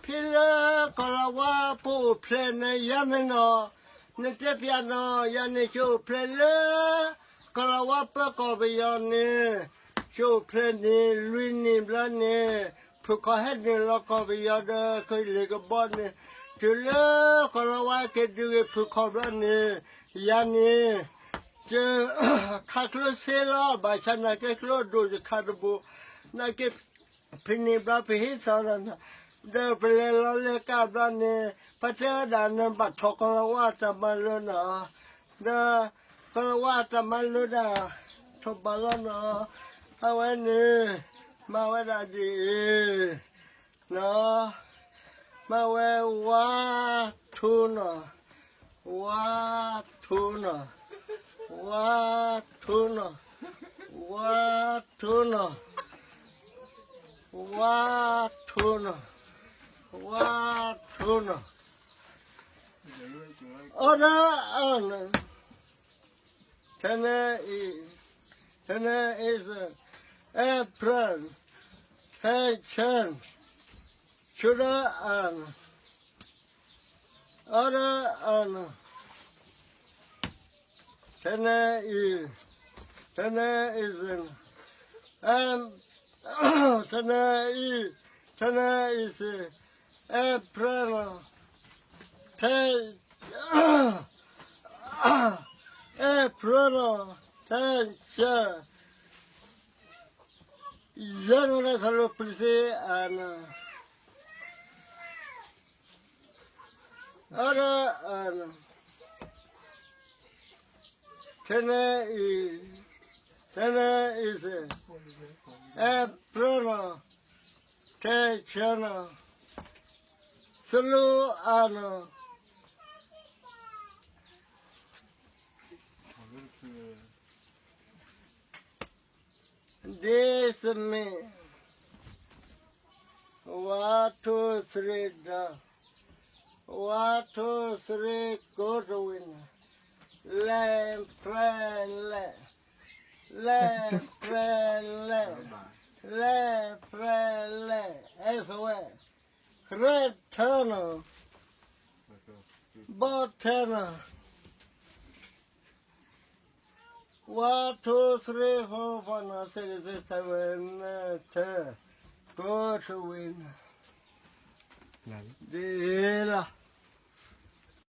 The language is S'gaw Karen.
ဖဲလၢကီၤလၤဝါဖိအိၣ်ဖျဲၣ်န့ၣ် ယၤန့ၣ်နီၤ, နတဲပျးနီၤ, ယၤန့ၣ် ကအိၣ်ဖျဲၣ်လၢ ကီၤလၤဝါပၢကီၢ်ပယီၤန့ၣ်, ကအိၣ်ဖျဲၣ်န့ၣ် လွံၢ်နံၣ်ဘျီန့ၣ်, ဖုၣ်ခီၣ်ဟဲနုာ်လီၤကီၢ်ပယီၤဒီးကလ့ၢ်ကဘီန့ၣ်, တုၤလၢကီၤလၤဝါက့ၤဒုးဂ့ၤဖုၣ်ခီၣ်ဘျီန့ၣ်, ယၤန့ၣ် ယခးကျိစ့လီၤ, ဘၣ်ဆၣ်နာ်က့ကျိဒိၣ်ယခးတဘိ, နာ်က့ ဖဲန့ၣ်ဘျီပဟံးသီလီၤနီၤ, ဒီးပလဲၤလီၤလဲၤကးဘျီန့ၣ်, ပတဲဝဲဒၣ်န့ၣ် ဘၣ်ထီၣ်ကီၤလၤဝါအတၢ်မၤလိနီၤ, ဒီးကီၤလၤဝါအတၢ်မၤလိဒၣ် ထီၣ်ဘၣ်လီၤနီၤ, အဝဲန့ၣ် မၤဝဲဒၣ်ဒ်အံၤ နီၤ, မၤဝဲ ဝါထူနီၤ, ဝါထူနီၤ, ဝါထူနီၤ, ဝါထူနီၤ, ဝါထူနီၤ, ဝါထူနီၤ, အီဒီး အနီၤ, ထဲန့ၣ်အံၤ, ထဲန့ၣ်အံၤ apron, ထဲဆၢ, ဆူဒီး အနီၤ, အီဒီး အနီၤ, ထဲန့ၣ်အံၤ, ထဲန့ၣ်အံၤ ထဲန့ၣ်အံၤ, ထဲန့ၣ်အံၤ apron, ထဲ, apron, ထဲဆၢ, ယဲန့ၣ်လၢသးလိပျံၤသ့အနီၤ, အီဒီး အနီၤ, ထဲန့ၣ်အံၤ, ထဲန့ၣ်အံၤ apron, ထဲဆၢနီၤ, သလူအနီၤ, ဒ့စမ့ၣ်, one two three ဒီး, one two three ကိးတဝံၤနီၤ, လဲၤဖျဲလဲၣ်, လဲၤဖျဲလဲၣ်, လဲၤဖျဲလဲၣ်, အဲၣ်သဝဲ, ရဲၣ်ထၢနီၤ, ဘီထဲနီၤ, one two three four five နီၤ, six seven နၢထၢ, ကိးတဝံၤနီၤ, ဒ်လီၤ,